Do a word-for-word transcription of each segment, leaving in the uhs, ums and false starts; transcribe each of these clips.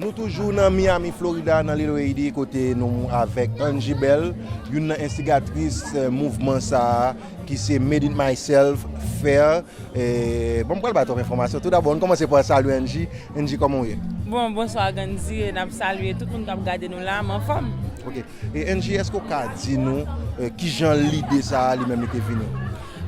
Nou toujou nan Miami, Florida, nan Little Haiti, kote nou avèk Angie Bell, youn nan enstigatris, eh, mouvman sa a, ki se Made It Myself Fair. Eh, bon, m pral ba twòp enfòmasyon. Tou dabò, nou kòmanse pa salye Angie. Angie, kòman w ye? Bon, bonswa, Gandhi, e n ap salye tout moun k ap gade nou la, m anfòm. Ok. E Angie, èske w ka di nou, eh, kijan lide sa a li menm li te vini?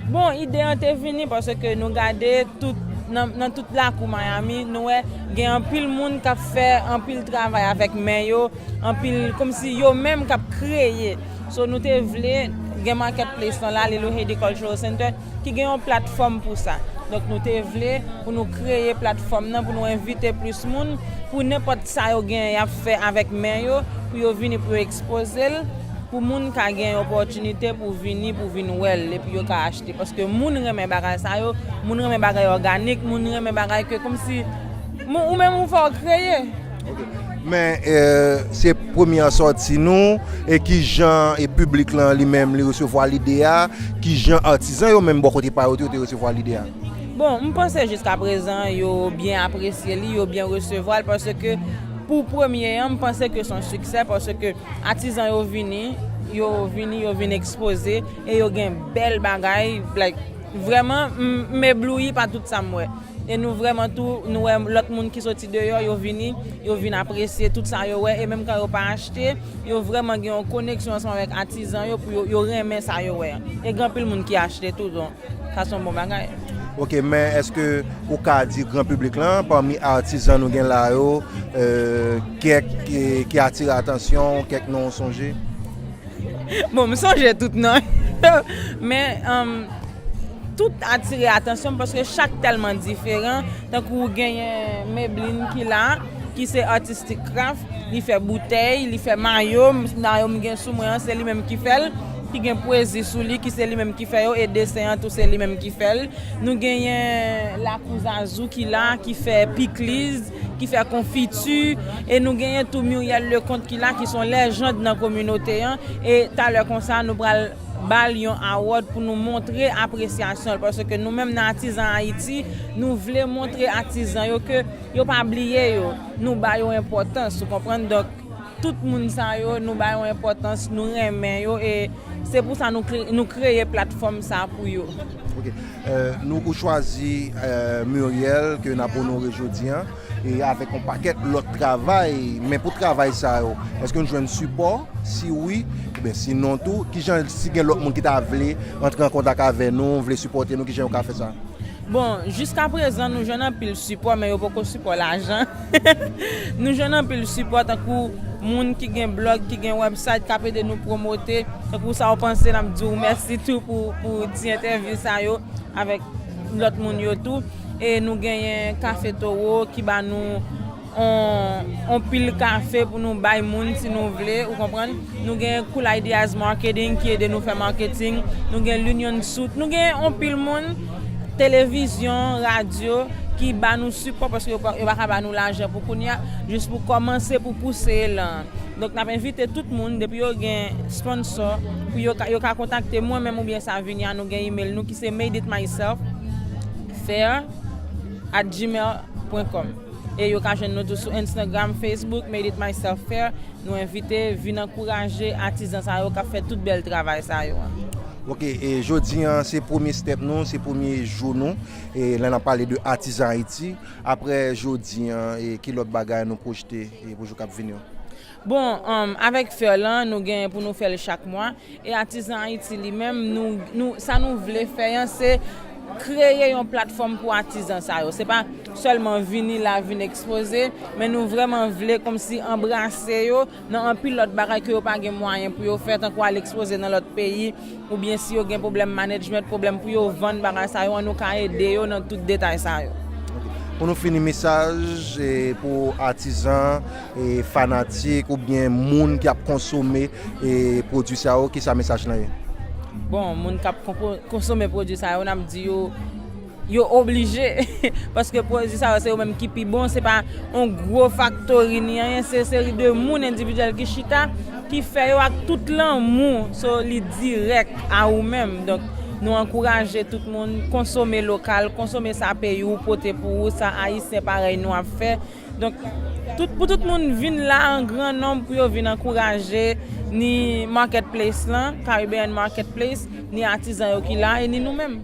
Bon, ide an te vini paske nou gade tout, nan, nan tout lakou Miami, nou wè gen anpil moun k ap fè anpil travay avèk men yo, anpil kòmsi yo menm k ap kreye. So, nou te vle gen marketplace lan la, Little Haiti Cultural Center, ki gen yon platfòm pou sa. Donk, nou te vle pou nou kreye platfòm nan, pou nou envite plis moun, pou nenpòt sa yo gen y ap fè avèk men yo, pou yo vini, pou yo ekspoze l, pou moun ka gen opòtinite pou vini, pou vin wè l, epi yo ka achte. Paske moun renmen bagay sa yo, moun renmen bagay òganik, moun renmen bagay ke kòmsi, moun, ou menm ou fè w kreye. Ok. Men, eh, se premye sòti nou, e kijan e piblik lan li menm li resevwa lide a, kijan atizan yo menm bò kote pa yo tou yo te resevwa lide a? Bon, m panse jiska prezan yo byen apresye li, yo byen resevwa l, paske pou premye an, m panse ke se yon siksè, paske atizan yo vini, yo vini, yo vin ekspoze, e yo gen bèl bagay, like, vrèman, m, m eblouyi pa tout sa m wè. E nou vrèman tou, nou wè lòt moun ki soti deyò, yo vini, yo vin apresye tout sa yo wè, e menm kan yo pa achte, yo vrèman gen yon koneksyon ansanm avèk atizan yo pou yo, yo renmen sa yo wè. E gen anpil moun ki achte tou, donk, sa se yon bon bagay. Ok, men èske ou ka di gran piblik lan, pami atizan nou gen la yo, eh, kèk ki, ki atire atansyon, kèk non w sonje? Bon, m sonje tout non yo. Men, um, tout atire atansyon m paske chak tèlman diferan. Tankou ou genyen Mebline ki la, ki se Artistic Craft, li fè boutèy, li fè mayo, m, mayo m gen sou mwen an, se li menm ki fè l, ki gen pwezi sou li, ki se li menm ki fè yo, e desen an tou, se li menm ki fè l. Nou genyen Lakou Zazou ki la, ki fè pikliz, ki fè konfiti, e nou genyen tou Muriel Leconte ki la, ki se yon lejand nan kominote an, e talè konsa, nou pral ba l yon award pou nou montre apresyasyon l, paske nou menm nan Atizan Ayiti, nou vle montre atizan yo ke yo pa bliye yo, nou ba yo enpòtans, ou konprann? Donk, tout moun sa yo, nou ba yo enpòtans, nou renmen yo, e se pou sa nou kre-, nou kreye platfòm sa pou yo. Ok. Eh, nou, ou chwazi, eh, Muriel, ke n ap onore jodi an, e avèk yon pakèt lòt travay. Men pou travay sa yo, èske nou jwenn sipò? Si wi, oubyen sinon tou, kijan, si gen lòt moun ki ta vle antre an kontak avè nou, vle sipòte nou, kijan yo ka fè sa? Bon, jiska prezan, nou jwenn anpil sipò, men yo poko sipò lajan. Nou jwenn anpil sipò, tankou moun ki gen blòg, ki gen website, k ap ede nou pwomote. Tankou sa w panse, n ap di w mèsi tou pou, pou ti entèvyou sa yo avèk lòt moun yo tou. E nou genyen Kafe Towo ki ba nou on, on pil kafe pou nou bay moun si nou vle, ou konprann? Nou gen Cool Ideas Marketing ki ede nou fè marketing. Nou gen L'Union Soute. Nou gen on pil moun, televizyon, radyo, ki ba nou sipò paske yo pa, yo pa ka ba nou lajan pou kounye a, jis pou kòmanse, pou pouse elan an. Donk, n ap envite tout moun, depi yo gen sponsor, pou yo ka, yo ka kontakte mwen menm oubyen Savinia, nou gen email nou ki se made it myself fair at gmail point com. E yo ka jwenn nou tou sou Instagram, Facebook, Made It Myself Fair. Nou envite, vin ankouraje atizan sa yo k ap fè tout bèl travay sa yo an. Ok, e jodi an, se premye step nou, se premye jou nou, e lè n ap pale de Atizan Ayiti. Apre jodi an, e ki lòt bagay nou pwojte, e pou jou k ap vini yo? Bon, um, avèk Fair lan, nou gen pou nou fè l chak mwa. E Atizan Ayiti li menm, nou, nou, sa nou vle fè an, se kreye yon platfòm pou atizan sa yo. Se pa sèlman vini la, vin ekspoze, men nou vrèman vle kòmsi anbrase yo nan anpil lòt bagay ke yo pa gen mwayen pou yo fè, tankou al ekspoze nan lòt peyi, oubyen si yo gen pwoblèm management, pwoblèm pou yo vann bagay sa yo an, nou ka ede yo nan tout detay sa yo. Pou nou fini, mesaj, e, pou atizan, e, fanatik oubyen moun ki ap konsome, e, pwodui sa yo, kisa mesaj lan ye? Bon, moun k ap konpo-, konsome pwodui sa yo, n ap di yo, yo oblije. Paske pwodui sa yo, se yo menm ki pi bon, se pa yon gwo faktori ni anyen, se seri de moun endividyèl ki chita, ki fè yo ak tout lanmou. So, li dirèk a ou menm. Donk, Nou ankouraje tout moun konsome lokal, konsome sa peyi w pote pou ou, sa Ayisyen parèy nou ap fè. Donk, tout, pou tout moun vin la an gran nonb pou yo vin ankouraje ni marketplace lan, Caribbean Marketplace, ni atizan yo ki la e ni nou menm.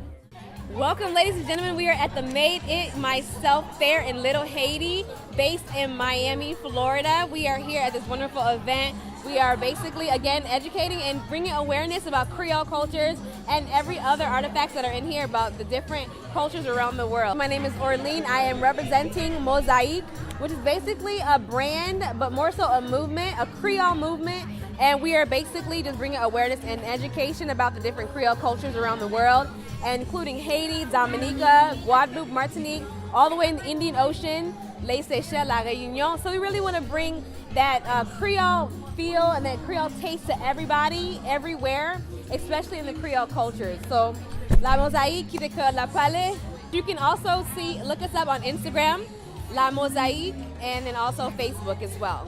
Welcome, ladies and gentlemen. We are at the Made It Myself Fair in Little Haiti, based in Miami, Florida. We are here at this wonderful event. We are basically, again, educating and bringing awareness about Creole cultures and every other artifacts that are in here about the different cultures around the world. My name is Orlean. I am representing Mosaic, which is basically a brand, but more so a movement, a Creole movement. And we are basically just bringing awareness and education about the different Creole cultures around the world, including Haiti, Dominica, Guadeloupe, Martinique, all the way in the Indian Ocean, Les Seychelles, La Réunion. So we really want to bring that uh, Creole feel and that Creole taste to everybody, everywhere, especially in the Creole culture. So, La Mosaïque, qui décore la palais. You can also see, look us up on Instagram, La Mosaïque, and then also Facebook as well.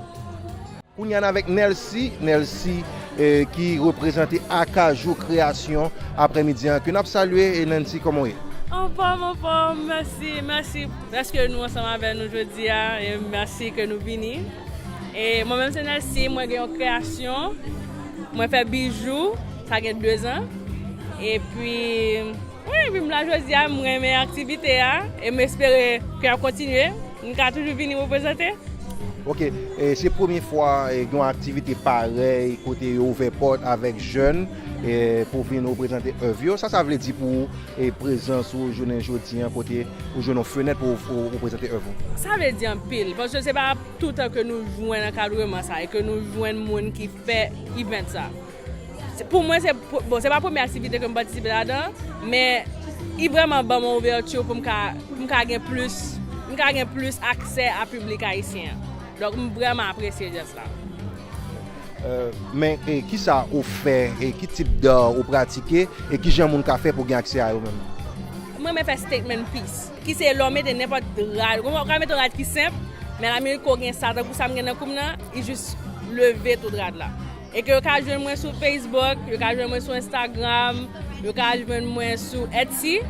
Kounye a n avèk Nelcy, Nelcy eh, ki reprezante Akajou Kreyasyon aprèmidi an ke n ap salye. E Nancy, kòman w ye? Anfòm, anfòm, mèsi, mèsi dèske nou ansanm avè nou jodi a, e mèsi ke nou vini. E mwen menm se Nelcy, mwen gen yon kreyasyon, mwen fè bijou, sa gen dezan. Epi, wi, epi m la jodi a, m renmen aktivite a, e m espere ke y ap kontinye, m ka toujou vini reprezante. Ok, e se premye fwa e, gen yon aktivite parèy kote yo ouvè pòt avèk jèn e, pou vin reprezante èv yo. Sa sa vle di pou ou e, prezans ou jounen jodi an kote ou jwenn yon fenèt pou ou reprezante èv ou? Sa vle di anpil, paske se pa toutan ke nou jwenn ankadreman sa e ke nou jwenn moun ki fè event sa. Pou mwen, se bon, se pa premye aktivite ke m patisipe ladan, men li vrèman ban mwen ouvèti pou m ka, pou m ka gen plis, m ka gen plis aksè a piblik ayisyen an. Donk, m vrèman apresye jès la. Men, e, kisa ou fè, e, ki tip d'art ou pratike, e kijan moun ka fè pou gen aksè a yo menm? Mwen renmen fè statement piece, ki se lè w mete nenpòt rad, ou ka mete yon rad ki senp, men la meri ko gen sa, tankou sa m gen nan kou m nan, li jis leve tout rad la. E ke yo ka jwenn mwen sou Facebook, yo ka jwenn mwen sou Instagram, yo ka jwenn mwen sou Etsy.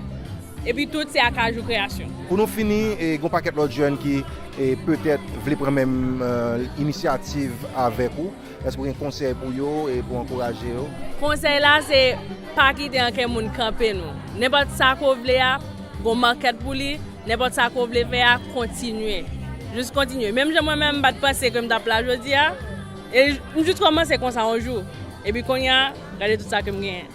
Epi tout se Akajou Kreyasyon. Pou nou fini, e, gen yon pakèt lòt jèn ki e, petèt vle pran menm e, inisyativ avèk ou. Èske w gen konsèy pou yo e pou ankouraje yo? Konsèy la se pa kite ankenn moun kanpe nou. Nenpòt sa ke w vle a, gen yon makèt pou li, nenpòt sa ke w vle fè a, kontinye. Jis kontinye. Menm jan mwen menm m pa t panse ke m t ap la jodi a, e m jis kòmanse konsa yon jou. Epi kounye a, gade tout sa ke m genyen.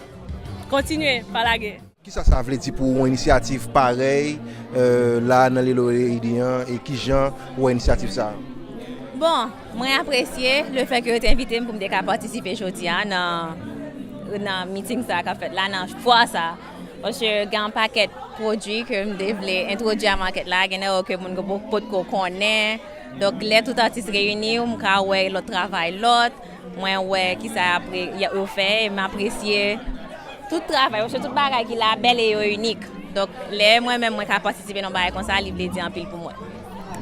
Kontinye, pa lage. Kisa sa vle di pou ou yon inisyativ parèy e, la nan Lilo Lady an e kijan ou wè inisyativ sa a? Bon, mwen apresye lefè ke yo te envite m pou m te ka patisipe jodi a nan nan meeting sa k ap fèt la, nan fwa sa. Paske gen yon pakèt pwodui ke m te vle entwodui a makèt la, gen nan yo ke moun potko konnen. Donk, lè tout atis reyini, m ka wè lòt travay lòt, mwen wè kisa y ap re- y ap- yo fè, e m apresye tout travay, paske tout bagay ki la bèl e yo inik. Donk, lè mwen menm mwen ka patisipe nan bagay konsa, li vle di anpil pou mwen.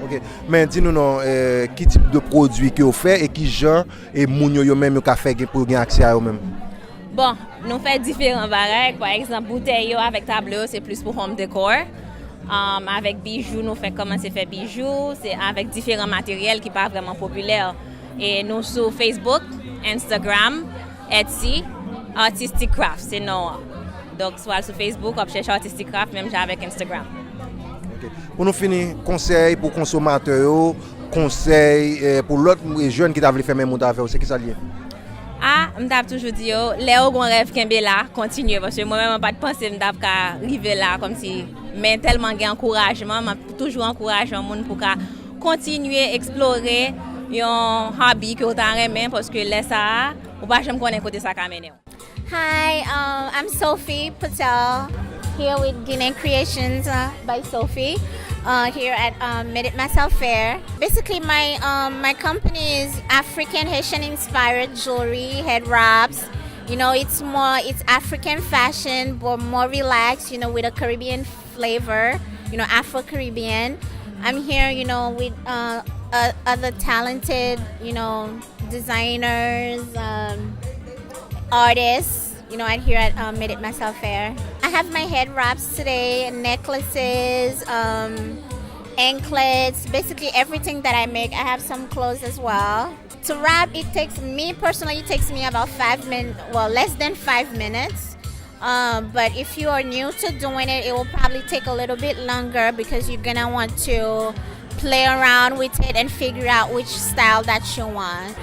Ok, men di nou non, e, ki tip de pwodui ke w fè e ki jan e moun yo, yo menm yo ka fè gen, pou yo gen aksè a yo menm? Bon, nou fè diferan bagay, pa egzanp, boutèy yo avèk tablo yo se plis pou home decor. Um, avèk bijou, nou fè kòmanse fè bijou, se avèk diferan materyèl ki pa vrèman popilè. E nou sou Facebook, Instagram, Etsy, Artistic Craft, se non an. Donk, si w al sou Facebook, w ap chèche Artistic Craft, menm jan avèk Instagram. Ok. Pou nou fini, konsèy pou konsomatè yo, konsèy e, pou lòt e, jèn ki ta vle fè menm wout avè w, se kisa l ye? A, m t ap toujou di yo, lè yo gon rèv, kenbe la, kontinye, paske mwen menm, mwen pa t panse m t ap ka rive la, kòmsi, men tèlman gen ankourajman, m ap toujou ankouraje yon moun pou ka kontinye eksplore yon hobby ke w ta renmen, paske lè sa a, ou pa janm konnen kote sa ka mennen w. Hi, um, I'm Sophie Patel here with Guinea Creations uh, by Sophie uh, here at um, Made It Myself Fair. Basically, my um, my company is African Haitian inspired jewelry, head wraps. You know, it's more it's African fashion, but more relaxed. You know, with a Caribbean flavor. You know, Afro Caribbean. I'm here, you know, with uh, uh, other talented, you know, designers, um, artists, you know, and here at um, Made It Myself Fair. I have my head wraps today, necklaces, um, anklets, basically everything that I make. I have some clothes as well. To wrap, it takes me personally, it takes me about five minutes, well, less than five minutes. Um, but if you are new to doing it, it will probably take a little bit longer because you're gonna want to play around with it and figure out which style that you want.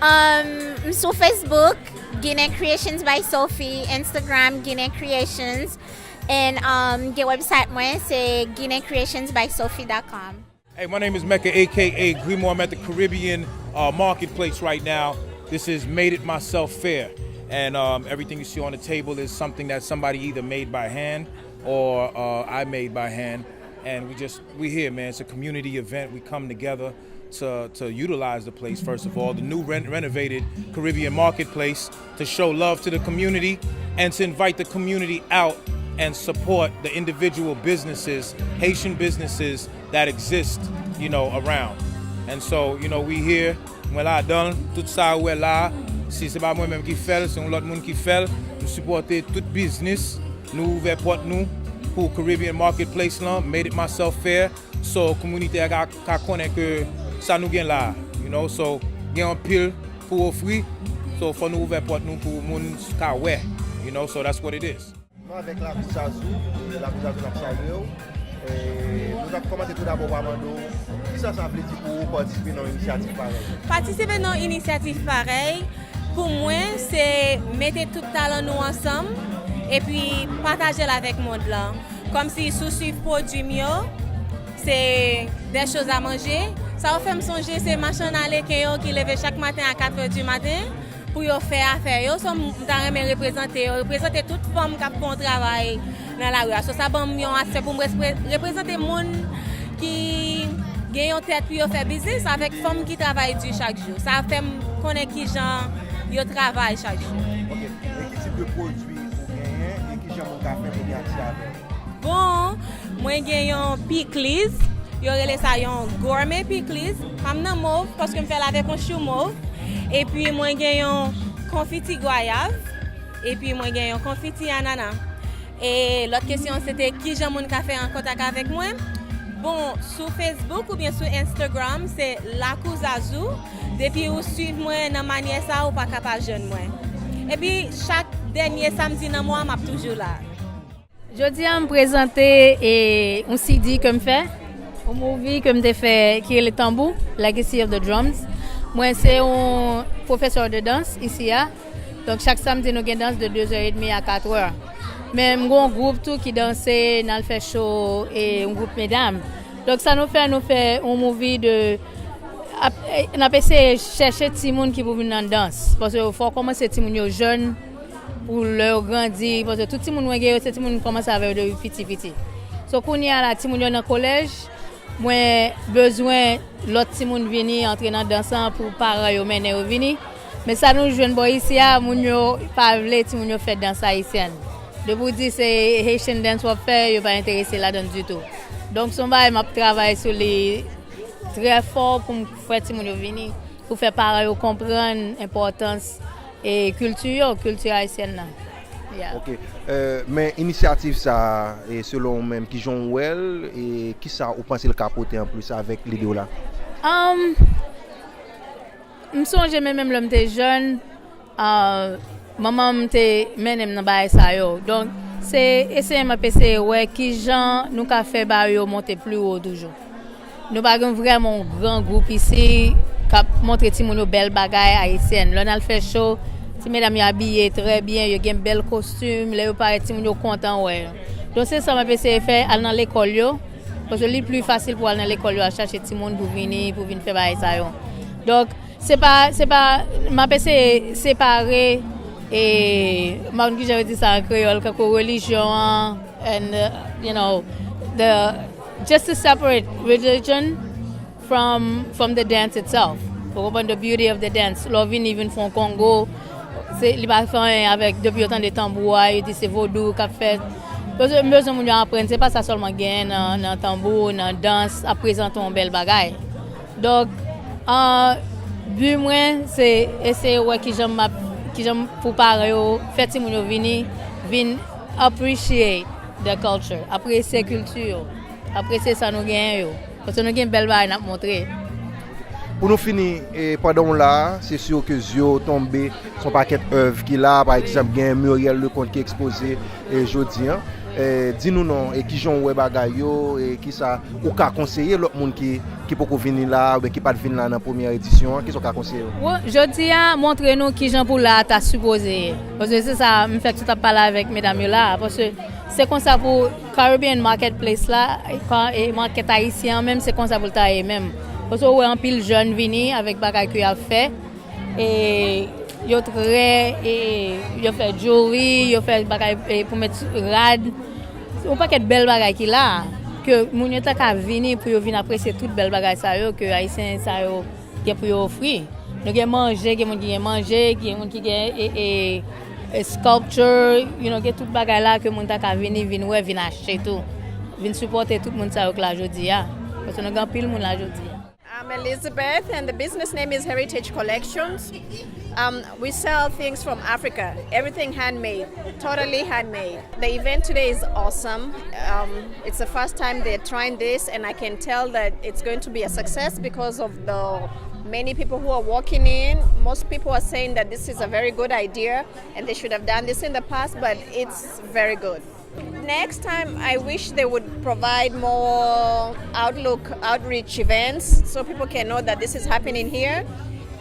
Um, m sou Facebook, Guinée Creations by Sophie, Instagram, Guinée Creations, and um, gen website mwen, se guinée creations by sophie dot com. Hey, my name is Mecca, A K A Grimoire. I'm at the Caribbean uh, Marketplace right now. This is Made It Myself Fair. And um, everything you see on the table is something that somebody either made by hand or uh, I made by hand. And we just, we here, man. It's a community event. We come together to, to utilize the place, first of all. The new ren- renovated Caribbean Marketplace to show love to the community and to invite the community out and support the individual businesses, Haitian businesses that exist, you know, around. And so, you know, we here, mwen ladan l, tout sa ou wè la, si se pa mwen menm ki fè l, se yon lòt moun ki fè l, nou sipòte tout biznis, nou ouvè pòt nou pou Caribbean Marketplace lan, Made It Myself Fair, so kominite a ka, ka konnen ke sa nou gen la, you know, so gen anpil pou ofri, so fò nou ouvè pòt nou pou moun ka wè, you know, so that's what it is. Nou avèk Lakou Zazou, e, Lakou Zazou n ap salye w. E, nou t ap kòmanse tou dabò pa mande w, kisa sa vle di pou ou patisipe nan yon inisyativ parèy? Patisipe nan yon inisyativ parèy, pou mwen, se mete tout talan nou ansanm, epi pataje l avèk mond lan. Kòmsi si w swiv pwodui m yo, se des choses à manger. Sa yo fè m sonje se machann aleken yo ki leve chak maten a katrè di maten pou yo fè afè yo. So m ta renmen reprezante yo, reprezante tout fanm k ap fè yon travay nan lari a. So sa ban m yon aspè pou m respre- reprezante moun ki gen yon tèt pou yo fè biznis avèk fanm ki travay di chak jou. Sa fè m konnen kijan yo travay chak jou. Ok, e ki tip de pwodui ou genyen e kijan moun ka fè pou gen aksè avè w? Bon, mwen gen yon pikliz, yo rele sa yon gourmet pikliz. Pa m nan mov, paske m fè l avèk yon chou mov. Epi mwen gen yon konfiti gwayav. Epi mwen gen yon konfiti anana. E lòt kesyon se te kijan moun ka fè an kontak avèk mwen. Bon, sou Facebook oubyen sou Instagram, se Lakou Zazou. Depi ou swiv mwen nan manyè sa, ou pa ka pa jwenn mwen. Epi chak dènye samdi nan mwa, m ap toujou la. Jodi a m prezante e, yon C D ke m fè, yon movie ke m te fè ki rele Tanbou, Legacy of the Drums. Mwen se yon pwofesè de dans isi a. Donk chak samdi nou gen dans de de zè edmi a kat è. Men m gen yon gwoup tou ki danse, n al fè show e yon gwoup medam. Donk sa nou fè, nou fè yon movie de ap, e, n ap eseye chèche timoun ki pou vin nan dans. Paske fò w kòmanse timoun yo jèn pou lè yo grandi. Paske tout timoun mwen gen yo, se timoun m kòmanse avè yo depi piti piti. So kounye a la, timoun yo nan kolèj, mwen bezwen lòt timoun vini antre nan dans lan pou paran yo mennen yo vini. Men sa nou jwenn bò isi a, moun yo pa vle timoun yo fè dans ayisyèn. Depi w di se Haitian dance w ap fè, yo pa enterese ladan l ditou. Donk se yon bagay m ap travay sou li trè fò pou m fè timoun yo vini, pou fè paran yo konprann enpòtans e kilti yo, kilti ayisyèn nan. Yeah. Ok. Men inisyativ sa a, e selon ou menm, kijan w wè l e kisa ou panse l ka pote anplis avèk lide w la? Um, m sonje menm menm lè m te jèn, uh, manman m te mennen m nan bagay sa yo. Donk, se eseye m ap eseye wè kijan nou ka fè bagay yo monte pli wo toujou. Nou pa gen vrèman yon gran gwoup isi k ap montre timoun yo bèl bagay ayisyèn. Lè n al fè cho, ti medam yo abiye trè byen, yo gen bèl kostim, lè yo parèt timoun yo kontan wè yo. Donk se sa m ap eseye fè, al nan lekòl yo, paske li pli fasil pou al nan lekòl yo al chache timoun pou vini, pou vin fè bagay sa yo. Donk se pa, se pa, m ap eseye separe e, m pa konn kijan yo di sa an kreyòl, kankou relijyon an, and uh, you know the just to separate religion from from the dance itself. Ou konprann the beauty of the dance. Lè w vini vin fè yon kongo, se li pa fè anyen avèk depi yo tande tanbou a, yo di se vodou k ap fèt. Bezwen bezwen moun yo aprann se pa sa sèlman genyen nan nan tanbou, nan dans, ap prezante yon bèl bagay. Donk, an bi mwen se eseye wè kijan m ap kijan pou paran yo fè timoun yo vini vin Appreciate the culture, apresye kilti yo, apresye sa nou genyen yo. Paske nou gen bèl bagay n ap montre. Pou nou fini, e, pandan w la, se si ke zye w tonbe sou yon pakèt èv ki la, pa egzanp, gen Muriel Leconte ki ekspoze e, jodi an. E, di nou non, e kijan w wè bagay yo, e kisa ou ka konseye lòt moun ki, ki poko vini la, oubyen ki pa t vin la nan premyè edisyon an, kisa w ka konseye yo? Bon, jodi a montre nou kijan pou la a ta sipoze ye. Paske se sa, m fèk sot ap pale avèk medam yo la a, paske se konsa pou Caribbean Marketplace la, e, ka- e market ayisyen an menm, se konsa pou l ta ye menm. Paske ou wè anpil jèn vini avèk bagay ke y ap fè, e yo trè, e yo fè jewelry, yo fè bagay, e, pou met rad. Yon pakèt bèl bagay ki la, ke moun yo ta ka vini pou yo vin apresye tout bèl bagay sa yo ke ayisyen sa yo gen pou yo ofri. Nou gen manje, gen moun ki gen manje, gen moun ki gen, e, e, e, sculpture, you know, gen tout bagay la ke moun ta ka vini, vin wè, vin achte tou. Vin sipòte tout moun sa yo k la jodi a. Paske nou gen anpil moun la jodi a. I'm Elizabeth, and the business name is Heritage Collections. Um, we sell things from Africa, everything handmade, totally handmade. The event today is awesome. Um, it's the first time they're trying this, and I can tell that it's going to be a success because of the many people who are walking in. Most people are saying that this is a very good idea and they should have done this in the past, but it's very good. Next time, I wish they would provide more outlook outreach events so people can know that this is happening here.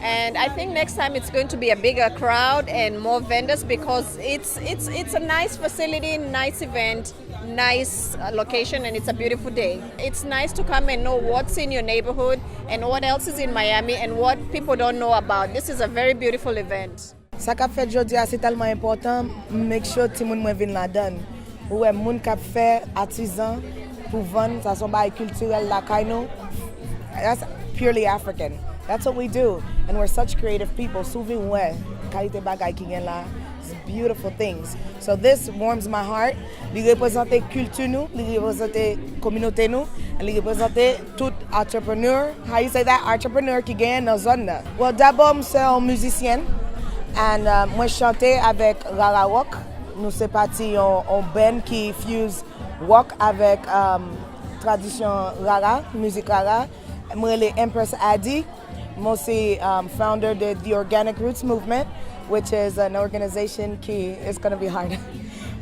And I think next time it's going to be a bigger crowd and more vendors because it's it's it's a nice facility, nice event, nice uh, location, and it's a beautiful day. It's nice to come and know what's in your neighborhood and what else is in Miami and what people don't know about. This is a very beautiful event. Sa k ap fèt jodi a se tèlman enpòtan, m make sure timoun mwen vin ladan l. Ou wè moun k ap fè atizan pou vann, sa se yon bagay kiltirèl lakay nou. That's purely African. That's what we do. And we're such creative people. Si w vin wè kalite bagay ki gen la, it's beautiful things. So this warms my heart. Li reprezante kilti nou, li reprezante kominote nou, li reprezante tout entrepreneur, how you say that, entrepreneur ki genyen nan zòn nan. Well, dabò m se yon mizisyèn and uh, mwen chante avèk Rara Rock. Nou se pati yon, yon band ki fuse rock avèk um, tradisyon rara, mizik rara. Mwen rele Empress Addy. Mwen se um, founder de The Organic Roots Movement, which is an organization ki, it's gonna be hard,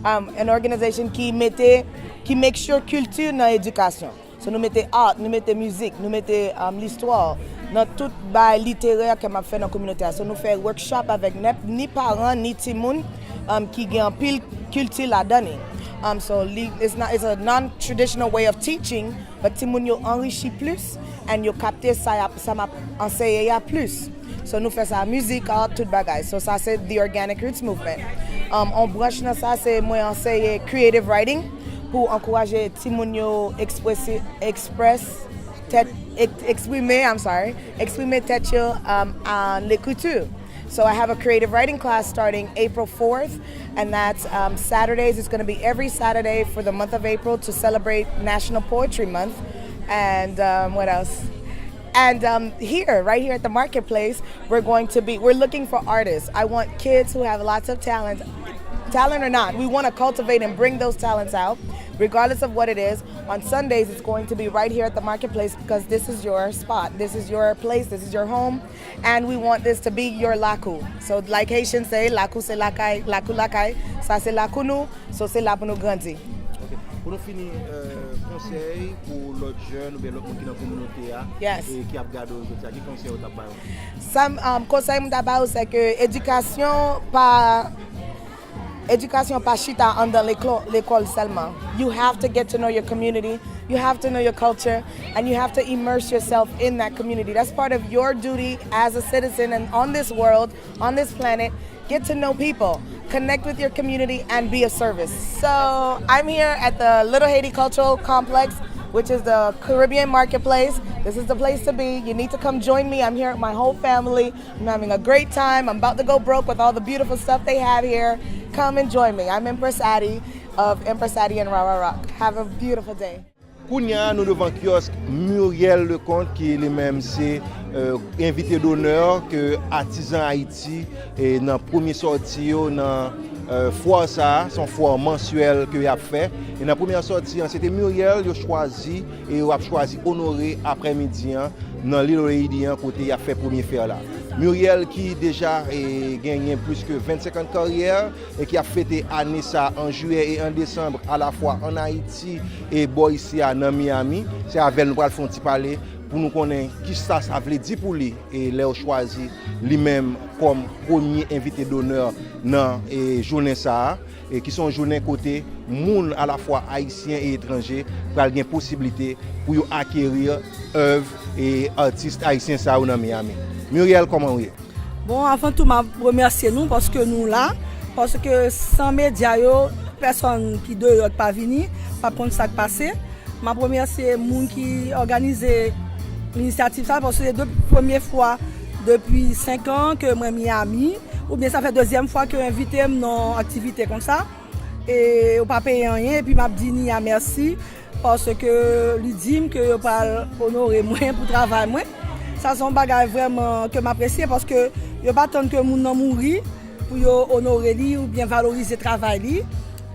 um, an organization ki mete, ki make sure kilti nan edikasyon. So nou mete art, nou mete mizik, nou mete um, listwa nan tout bay literè ke m ap fè nan kominote a. So nou fè workshop avèk nèp, ni paran, ni timoun um, ki gen anpil kilti ladan li. Um, so li, it's, not, it's a non-traditional way of teaching, but timoun yo anrichi plis and yo kapte sa, y ap, sa m ap anseye a plis. So nou fè sa, mizik, art, tout bagay. So sa se The Organic Roots Movement. Um, on branch nan sa se mwen anseye creative writing pou ankouraje timoun yo ekspresi, express tèt, ek- eksprime, I'm sorry, eksprime tèt yo um, an lekriti. So I have a creative writing class starting April fourth, and that's um, Saturdays. It's going to be every Saturday for the month of April to celebrate National Poetry Month. And um, what else? And um, here, right here at the marketplace, we're going to be, we're looking for artists. I want kids who have lots of talent, talent or not, we want to cultivate and bring those talents out, regardless of what it is. On Sundays, it's going to be right here at the marketplace because this is your spot, this is your place, this is your home. And we want this to be your lakou. So like Haitians say, lakou se lakay, lakou lakay, sa se lakou nou, so se la pou nou grandi. Ok. Pou nou fini, euh, konsèy pou lòt jèn oubyen lòt moun ki nan kominote a Yes. e ki ap gade w jodi a, ki konsèy ou t ap ba yo? Sa m, um, konsèy m ta ba yo se ke edikasyon pa edikasyon pa chita anndan lekò- lekòl sèlman. You have to get to know your community, you have to know your culture, and you have to immerse yourself in that community. That's part of your duty as a citizen and on this world, on this planet. Get to know people, connect with your community, and be of service. So I'm here at the Little Haiti Cultural Complex, which is the Caribbean Marketplace. This is the place to be. You need to come join me. I'm here with my whole family. I'm having a great time. I'm about to go broke with all the beautiful stuff they have here. Come and join me. I'm Empress Addy of Empress Addy and Rara Rock. Have a beautiful day. Kounye a, nou devan kyòsk Muriel Leconte, ki li menm se euh, envite donè ke Atizan Ayiti e nan premye sòti yo nan Fwa sa a, se yon fwa mansyèl ke y ap fè. E nan premyè sòti an, se te Muriel yo chwazi e yo ap chwazi onore aprèmidi an nan Little Haiti an kote y ap fè premye fè la. Muriel ki deja e, genyen plis ke vennsenk an de karyè e ki ap fete ane sa an jiyè e an desanm alafwa ann Ayiti e bò isi a nan Miami. Se avè l nou pral fè yon ti pale pou nou konnen kisa sa vle di pou li e lè yo chwazi li menm kòm premye envite donè nan e jounen sa a, e ki se yon jounen kote moun alafwa ayisyen e etranje pral gen posiblite pou yo akeri èv e atis ayisyen sa yo nan Miami. Muriel, kòman w ye? Bon, avan tou, m ap remèsye nou paske nou la, paske san medya yo, pèsonn ki deyò t pa vini, p ap konn sa k pase. M ap remèsye moun ki òganize inisyativ sa, paske se de premye fwa depi senk an ke mwen Miami, oubyen sa fè dezyèm fwa ke yo envite m nan aktivite konsa. E yo pa peye anyen, epi m ap di Nia mèsi, paske li di m ke yo pral onore mwen pou travay mwen. Sa se yon bagay vrèman ke m apresye, paske yo pa tann ke moun nan mouri pou yo onore li oubyen valorize travay li.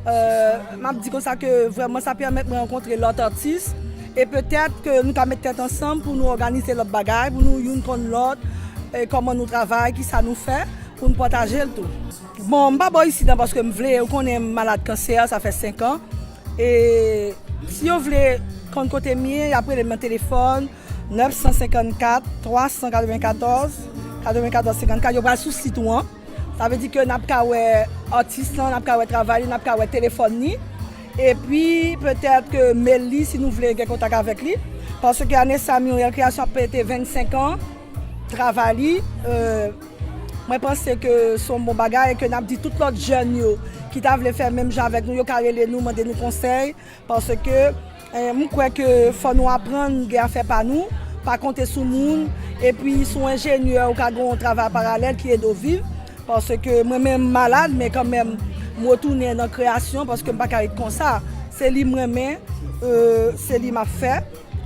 M ap di konsa ke vrèman sa pèmèt mwen rankontre lòt atis, e petèt ke nou ka met tèt ansanm pou nou òganize lòt bagay, pou nou youn konn lòt, e kòman nou travay, kisa nou fè, pou nou pataje l tou. Bon, m pa bò isit nan paske m vle, ou konnen m malad kansè, sa fè senk an. E si yo vle konn kote m ye, y ap rele m nan telefòn, nèf san senkannkat, twa san katrevenkatòz, katrevenkatòz senkannkat, yo pral sou sit ou an. Sa vle di ke n ap ka wè atis lan, n ap ka wè travay li, n ap ka wè telefòn li. Epi, petèt ke mail li, si nou vle gen kontak avèk li. Paske ane sa, Muriel Création ap fete vennsenk an travay li. Mwen panse ke se yon bon bagay e ke n ap di tout lòt jèn yo ki ta vle fè menm jan avèk nou, yo ka rele nou, mande nou konsèy. Paske m kwè ke fò nou aprann gen afè pa nou, pa konte sou moun, epi si w enjenyè, ou ka gen yon travay paralèl ki ede w viv. Paske mwen menm m malad, men kanmenm m retounen nan kreyasyon paske m pa ka ret konsa. Se li m renmen, se li m ap fè.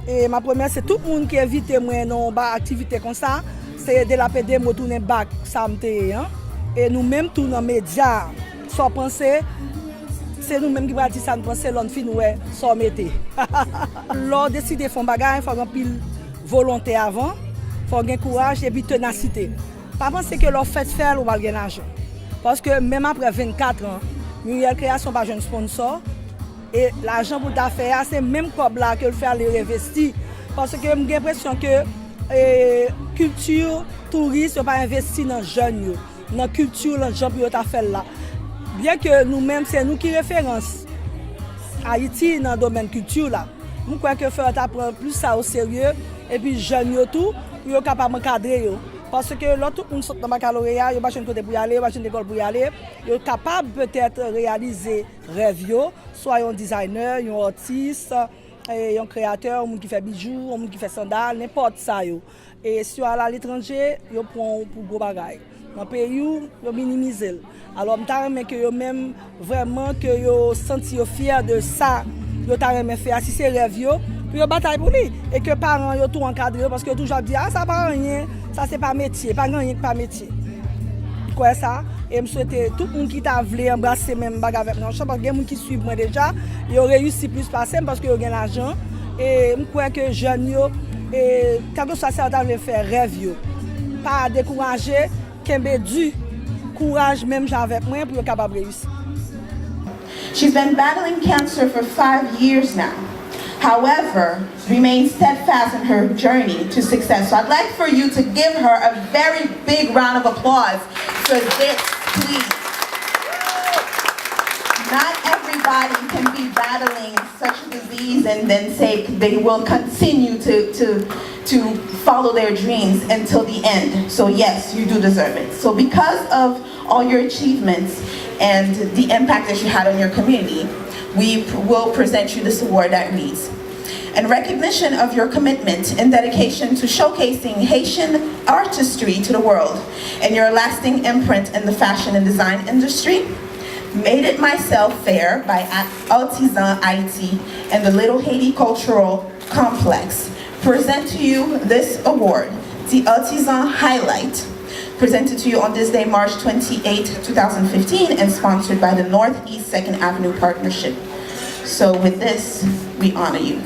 E m ap remèsye tout moun ki envite mwen nan yon ba aktivite konsa. Se de l ap ede m retounen bak sa m te ye an. E nou menm tou nan medya, sa w panse, se nou menm ki pral di sa n panse lè n fin wè sa w mete. Lè w deside fè yon bagay, fò w gen anpil volonte avan, fò w gen kouraj epi tenasite. Pa panse ke lè w fèk fè l, ou pral gen lajan. Paske menm aprè vennkat an, Muriel Création pa jwenn sponsò. E lajan pou l ta fè a, se menm kòb la ke l fè ale reinvesti. Paske m gen enpresyon ke e, kilti, touris, yo pa envesti nan jèn yo, nan kilti, nan jan pou yo ta fè l la. Byen ke nou menm, se nou ki referans Ayiti nan domèn kilti la. M kwè ke fò yo ta pran plis sa o serye, epi jèn yo tou, pou yo kapab ankadre yo. Paske lè tout moun sot nan bakaloreya, yo pa jwenn kote pou y ale, yo pa jwenn lekòl pou y ale, yo kapab petèt reyalize rèv yo, swa yon dizaynè, yon atis, e, yon kreyatè, yon moun ki fè bijou, yon moun ki fè sandal, nenpòt sa yo. E si yo al aletranje, yo pran w pou gwo bagay. Nan peyi w, yo minimize l. Alò, m ta renmen ke yo menm, vrèman, ke yo santi yo fyè de sa yo ta renmen fè a, si se rèv yo, pou yo batay pou li. E ke paran yo tou ankadre yo, paske yo toujou ap di, a, sa pa anyen, sa se pa metye, pa gen anyen ki pa metye. Kwè sa, e m swete tout moun ki ta vle anbrase menm bagay avèk mwen, paske gen moun ki swiv mwen deja, yo reyisi plis pase m paske yo gen lajan. E m kwè ke jèn yo, e kèlkeswa sa yo ta vle fè, rèv yo, pa dekouraje, kenbe di, kouraj menm jan avèk mwen pou yo kapab reyisi. She's been battling cancer for five years now. However, remains steadfast in her journey to success. So I'd like for you to give her a very big round of applause for this, please. Not everybody can be battling such a disease and then say they will continue to, to, to follow their dreams until the end. So yes, you do deserve it. So because of all your achievements and the impact that you had on your community, we will present you this award that reads, in recognition of your commitment and dedication to showcasing Haitian artistry to the world and your lasting imprint in the fashion and design industry, Made It Myself Fair by Artisan Haiti and the Little Haiti Cultural Complex present to you this award, the Artisan Highlight, Presented to you on this day, March twenty-eighth, two thousand fifteen, and sponsored by the Northeast Second Avenue Partnership. So with this, we honor you.